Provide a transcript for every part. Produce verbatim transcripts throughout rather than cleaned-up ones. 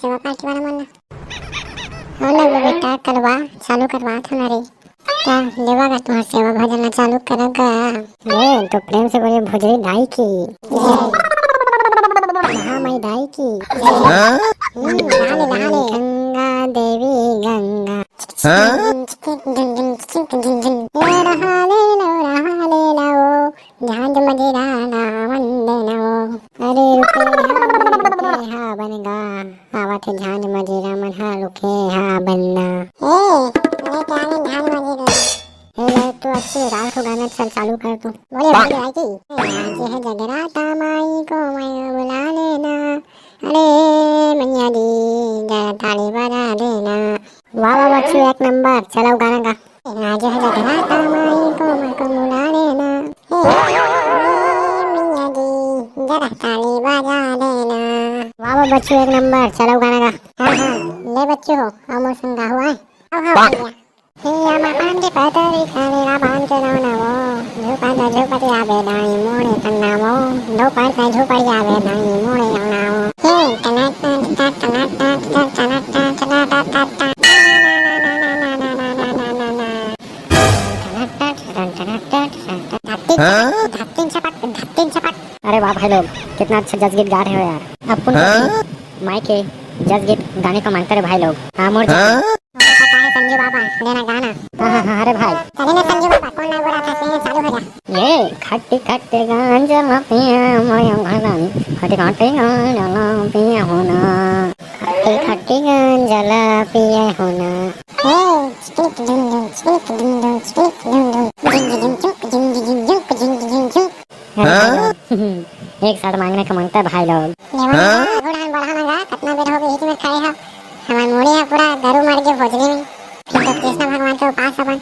सेवा पार्टी वाला मन ला। हो ना वो बेटा, करवा, चालू करवा था ना रे। का लेवा गा तुहार सेवा भजन ला चालू करा गा? ए, तो प्रेम से बोले भोजरी दाई की। महामाई दाई की। हाँ? हम्म, नहा ले, नहा ले। गंगा देवी गंगा। हाँ? ए, रहा ले लो, रहा ले लो, झांझ मजीरा नावन देना वो। अरे रुके हा, रुके हा बन गा। आवत हे झांझ मजीरा मन हा, रुके हा बन ना। ए, अरे क्या ने झांझ मजीरा? ए, ले तू अच्छी रात को गाना चल चालू कर तू। बोले, बोले भाई की। आज है जगराता माई को मैं बुला लेना। अरे मैया दी, जरा ताली बजा देना। वाह, वाह, बच्चू, एक नंबर। चलाओ गाना गा। आज है जगराता माई को मैं को बुला लेना। हे मैया दी, जरा ताली बजा देना। वाह, वाह, बच्चू, एक नंबर। चलाओ गाना गा। हाँ, हाँ, ले बच्चू हो, आओ मोर संग गाओ, आए। आओ, हाँ, भैया। हे आमा पान के पतरी खाने ला पान के दाना वो, झुका तो झुकत आवे दाई मोड़े कन्ना वो, दो पान का झुकत आवे दाई मोड़े कन्ना वो। हे टना टन टन टना टन टन टना टन टना टन टन टन। धत्तीन हाँ? छपट, धत्तीन छपट, धत्तीन छपट। अरे वाह भाई लोग, कितना अच्छा जस गीत गा रहे हो यार। अब कौन हाँ? माई के जस गीत गाने का मांगता रे भाई लोग। हाँ, मोर हाँ? और पता है संजू बाबा, लेना गाना। हाँ, हाँ, हाँ, अरे भाई। चले ना संजू बाबा, कौन ना बोला था, सुनिए, चालू हो जा। ये खट्टी खट्टी गांजा ला पिया मोया घरानी, खट्टी खट्टी गांजा ला पिया हो ना, खट्टी खट्टी गांजा ला पिया हो ना। हे, चिकनिक डुम डुम, चिकनिक डुम डुम, चिकनिक डुम डुम, झिंग झिंग झुक, झिंग झिंग झुक, झिंग झिंग झुक। हाँ? एक साथ मांगने का मांगता है भाई लोग। लेवा हाँ? ना, घोड़ा में बढ़ा ना गा, कितना बेर हो गई, इतने खड़े हो। हमारे मुड़ी है पूरा गरु मर गए भोजने में। फिर तो कृष्ण भगवान के उपास अपन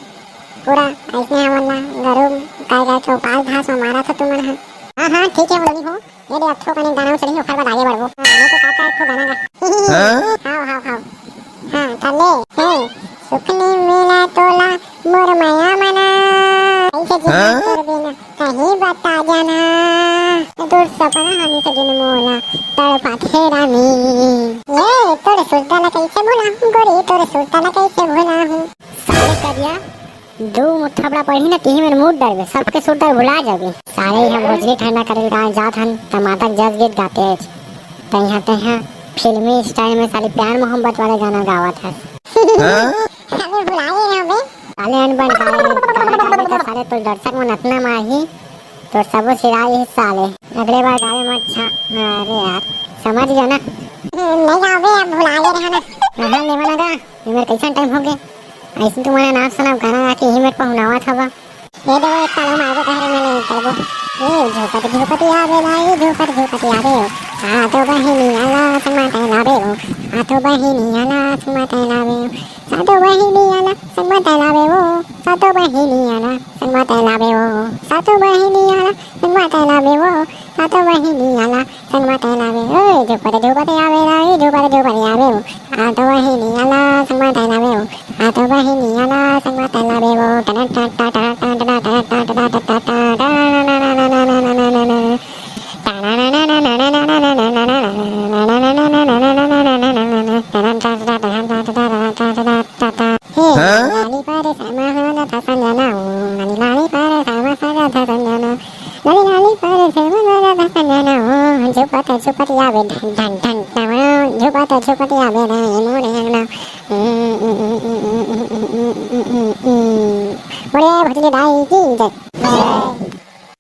पूरा ऐसने हमन ला गरु काय काय के उपास धास में मारा था तुमन है। हाँ, हाँ, ठीक है, बोली हो। ये दे, अथो कने गाना चली, ओखर बाद आगे बढ़बो। हाँ, मैं तो का का एक ठो गाना गा। हाँ? हाव, हाव, हाव। हाँ, त ले, हे, सुख नइ मिला तोला, मोर मया मना। ऐसे जीना हाँ? तोर बिना, कहीं बता जाना। दूर सपना हमी से दिन मोला, तड़पाथे रानी। ये, तोर सुरता ला कैसे भुलाहूँ, गोरी, तोर सुरता ला कैसे भुलाहूँ। साले करिया, दू थपड़ा पड़ही ना, तिही मेर मूत डरबे, सबके सुरता भुला जाबे। साले हम भोजरी ठंडा करे ला जात हन, टमाटर जस गीत गाते हैं। तैहा, तैहा फिल्मी स्टाइल में साले प्यार मोहब्बत वाले गाना गावत है। हाँ? अबे भुला गए हो बे? साले अनबन गाने, गाना गाने का साले तो दर्शक मन अतना मारही, तो सबो सिराई ही साले। अगले बार गाने मत छा-, अरे यार, समझ गया ना? नहीं गाओ बे, अब भुला गए रहे ना। हाँ, लेवा ना गा। ये मेर कैसन टाइम हो गए? ऐसे तुम्हारा नाम सुना गाना गा के ही मेरे को हुनावा था बा। ये देखो, एक तालो मारबो कह रहे, मैं नहीं करबो। ए, झोपट झोपट आवे ला, ए, झोपट झोपट आवे ओ। आ तो बहिनी आला संगमा तैलावे ओ। आ तो बहिनी आला संगमा तैलावे ओ। सातो बहिनी आला संगमा तैलावे ओ। सातो बहिनी आला संगमा तैलावे ओ। सातो बहिनी आला संगमा तैलावे ओ। सातो बहिनी आला संगमा तैलावे, ओए, झुपत झुपत आवे रे, झुपत झुपत आवे ओ। आ तो बहिनी आला संगमा तैलावे ओ। आ तो बहिनी आला संगमा तैलावे ओ। टन टन टन टन टन टन टन टन टन टन टन। हे हाँ? लाली पर श्यामा हालत संजना ओ, लाली लाली पर श्यामा हालत संजना, लाली लाली पर श्यामा हालत संजना ओ, झुपत झुपत आवे ढन ढन ढन ढन, झुपत झुपत आवे रे मोरे अंगना। बोले भोजली दाई की जय।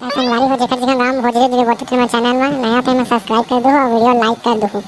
संगवारी हो, जेकर जेकर नाम भोजली देवी बोलते थे, मेरे चैनल में नया थे, मैं सब्सक्राइब कर दो और वीडियो लाइक कर दो।